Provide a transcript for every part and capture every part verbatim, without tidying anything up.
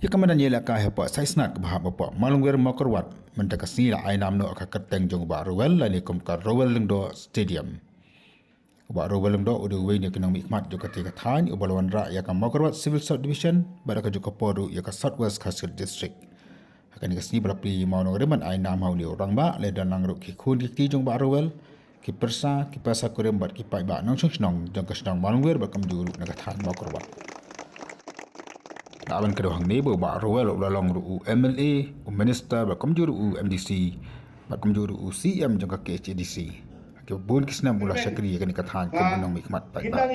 Ïa ka madan ïalehkai hapoh Saisnat kaba hap hapoh Mawlangwir Mawkyrwat mynta ka sngi la ai nam noh ka kyrteng jong u Bah Rowell lane kum ka Rowell Lyngdoh Stadium. U Bah Rowell Lyngdoh u dei uwei na ki nongmihkhmat jong kata ka thaiñ uba la wanrah ïa ka Mawkyrwat Civil Sub Division bad ha kajuh ka por ruh ïa ka South West Khasi Hills District. Ha kane ka sngi ba la plie mawnongrim ban ai nam ha une u rangbah, la don lang ruh ki khun ki kti jong u Bah Rowell, ki pyrsa, ki pyrsa kurim bad ki paidbah nongshong shnong jong ka shnong Mawlangwir bad kumjuh ruh na ka thaiñ Mawkyrwat. La ban kdew hangne ba u Bah Rowell u la long ruh u M L A, u minister bad kumjuh ruh u M D C bad kumjuh ruh u C M jong ka K H A D C. Ha kiba bun ki snem u la shakri ïa kane ka thaiñ kum u nongmihkhmat paidbah.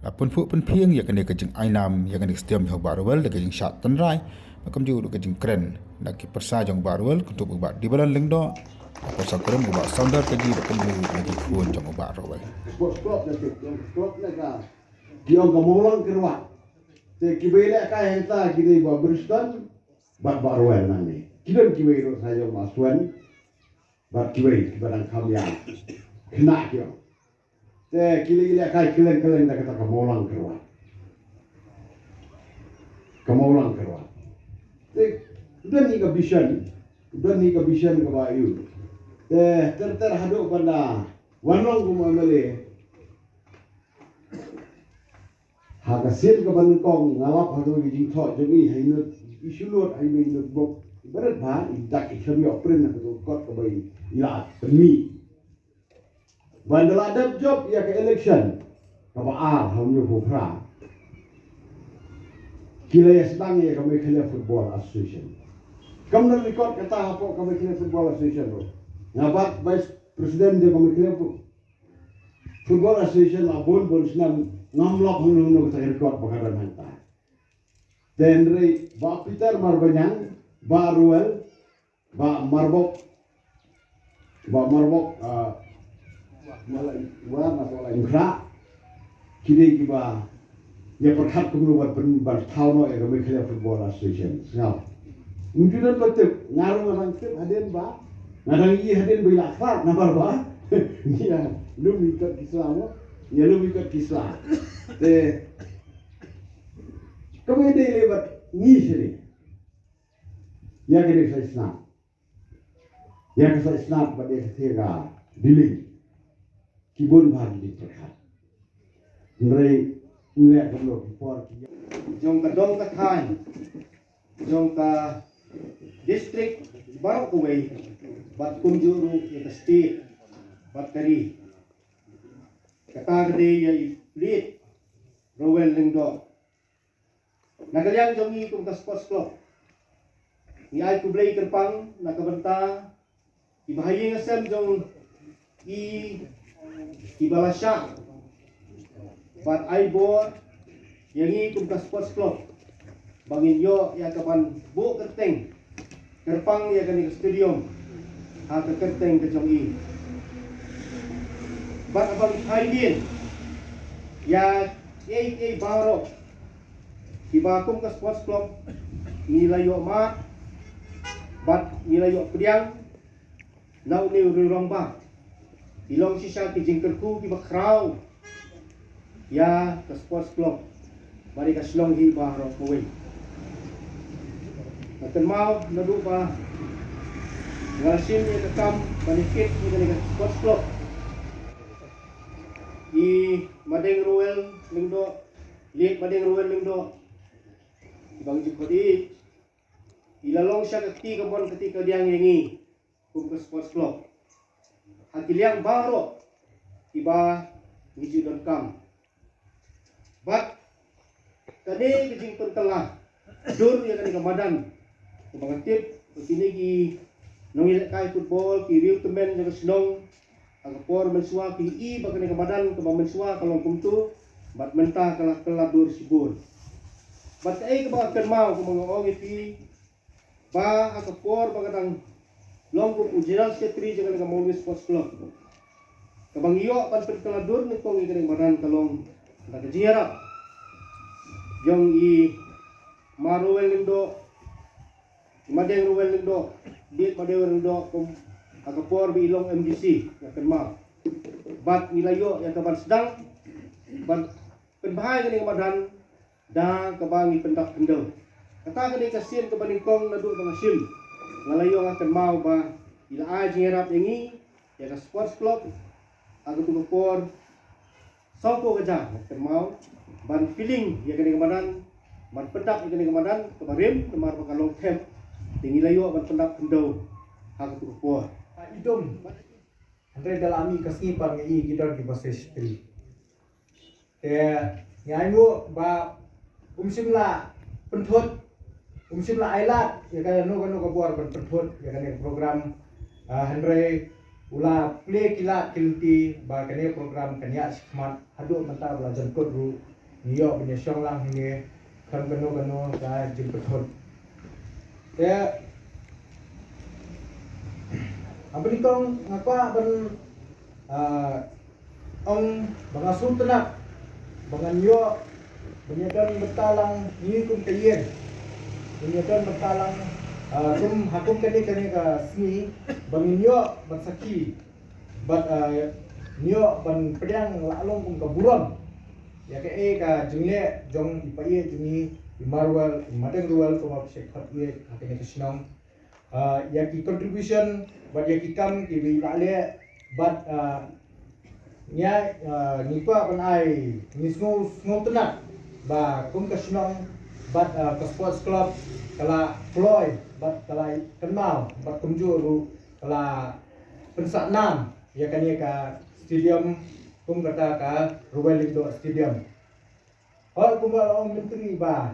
La pynphuh pynphieng ïa kane ka jingai nam ïa kane ka stadium jong u Bah Rowell da ka jingshah tynrai bad kumjuh ruh ka jingkren na ki pyrsa jong u Bah Rowell, kyntu u Bah Dibalan Lyngdoh, ki pyrsa kurim u Bah Sounder Kaji bad kumjuh ruh na ki khun jong u Bah Rowell. Sports Club na ka, sports club na ka, ki ong ka Mawlangkyrwat. Te kiba ïalehkai hangta ki dei Bah Briston bad Bah Rowell nangne. Ki don kiwei ruh sa jong Bah Swen bad kiwei kiba dang kham ïa khynnah ki ong. Te ki la ïalehkai kylleng kylleng da kata ka Mawlangkyrwat. Ka Mawlangkyrwat. Te don hi ka vision, don hi ka vision kaba ïoh. Te ter ter haduh ban da wan long kum M L A. Ha ka sien kaba nyngkong nga lap ha kawei ka jingthoh jong i ha i note, i shu note ha i notebook. I barit bha i dak i khlem ïoh print ha ka kot kaba i la pynmih. Ban da la dep jop ïa ka election kaba ar ha u hynñiew phew phra, ki la ïa sdang ïa ka Meghalaya Football Association. Kam da record kata hapoh ka Meghalaya Football Association ruh. Nga bat vice president jong ka Meghalaya Fo-, Football Association la bun bun snem, ngam lap hangno hangno kata ka record ba ka don hangta. Te hynrei Bah Peter Marbaniang, Bah Rowell, Bah Marbok, Bah Marbok, ah, Bah Lai, Bah Marbok Lainkhra, ki dei kiba ïa pyrkhat kumno ban pyn-, ban thaw noh ïa ka Meghalaya Football Association. Sngap. Ym ju don ba tip, nga ruh nga dang tip hadien ba, nga dang ïohi hadien ba i la khlad namar ba ngi ïa lum ïa kot ki sla mo, ïa lum ïa kot ki sla. Te kaba ïadei lei bad ngi shane, ïa ka dei Saisnat. Ïa ka Saisnat bad ïa ka Thia ka Billing. Ki bun bha ki jingpyrkhat. Hynrei ym leh kumno ki por ki jong ka dong ka thaiñ, jong ka district baroh kawei, bad kumjuh ruh ïa ka state bad ka ri. Kata ka dei ïa i Late Rowell Lyngdoh. Na ka liang jong ngi kum ka sports club, ngi ai khublei kyrpang na ka bynta kiba ha ïing ha sem jong i kiba la shah bad ai bor ïa ngi kum ka sports club ba ngin ïoh ïa ka ban buh kyrteng kyrpang ïa kane ka stadium ha ka kyrteng ka jong i. Bad haba ngi phai dien ïa kiei kiei baroh kiba kum ka sports club ngi la ïoh mad bad ngi la ïoh pdiang na une u rangbah, ki long shisha ki jingkyrkhu kiba khraw ïa ka sports club bad ïa ka shnong hi baroh kawei. Nga kynmaw naduh ba nga la shim ïa ka kam ban ïa kit ïa kane ka sports club, i Madeng Rowell Lyngdoh, Late Madeng Rowell Lyngdoh, i ba ngi ju khot ïa i, i la long sha ka kti kamon kti kadiang ïa ngi kum ka sports club ha ki liang baroh kiba ngi ju donkam. Bad kane ka jingpynkylla dur ïa kane ka madan, kaba nga tip ba kine ki nongïalehkai football, ki riewtymmen jong ka shnong, ha ka por mynshuwa ki i ba kane ka madan kaba mynshuwa ka long kumto, bad mynta ka la kylla dur shibun. Bad kaei kaba nga kynmaw, kaba nga ong ïa phi, ba ha ka por ba nga dang long kum u General Secretary jong kane ka Mawlangwir Sports Club, kaba ngi ïoh ban pynkylla dur nyngkong ïa kane ka madan ka long da ka jingïarap Jong i Ma Rowel Lyngdoh, i Ma Deng Rowel Lyngdoh, bit Ma Deng Rowel Lyngdoh kum ha ka por ba i long M D C, nga kynmaw. Bad ngi la ïoh ïa ka ban sdang ban pynbha ïa kane ka madan da kaba ngi pyndap khyndew. Kata ka dei ka sien kaba nyngkong naduh ba nga shim. Nga la ïoh, nga kynmaw ba i la ai jingïarap ïa ngi, ïa ka sports club, ha katu ka por. Sawphew hajar, nga kynmaw, ban filling ïa kane ka madan, ban pyndap ïa kane ka madan kaba rim, namar ba ka long thep. Te ngi la ïoh ban pyndap khyndew ha katu ka por. I dum. Hynrei da la mih ka sngi pat nga ïohi ki don kiba sa shakri. Te nga ainguh ba um shym la pynthut, um shym la ailad ïa kano kano ka bor ban pynthut ïa kane ka program. Ah, hynrei u la plie ki lad ki lynti ba kane ka program kan ïaid shakhmat haduh mynta ba la jan kut ruh. Ngi ïoh ban ïashong lang hangne khlem kano kano ka jingpynthut. Te haba nyngkong nga kwah ban, ah, ong ba nga sngewtynnat ba ngan ïoh ban ïadon bynta lang ngi kum ka ïing, ban ïadon bynta lang, ah, kum ha kum kane, kane ka sngi ba ngin ïoh ban sakhi bad, ah, ngin ïoh ban pdiang la long kum ka burom ïa kaei ka jingleh jong i paid jong ngi, i Ma Rowel, i Ma Deng Rowel, kumba phi shait khot ïa ha kane ka shnong. Ah, ïa ki contribution bad ïa ki kam kiba i la leh bad, ah, ngi, ah, ngi kwah ban ai, ngi sngew, sngewtynnat ba kum ka shnong bad, ah, ka sports club ka la kloi bad ka la kynmaw bad kumjuh ruh ka la pynsah nam ïa kane ka stadium kum kata ka Rowel Lyngdoh Stadium. Hooid, kumba la ong myntri ba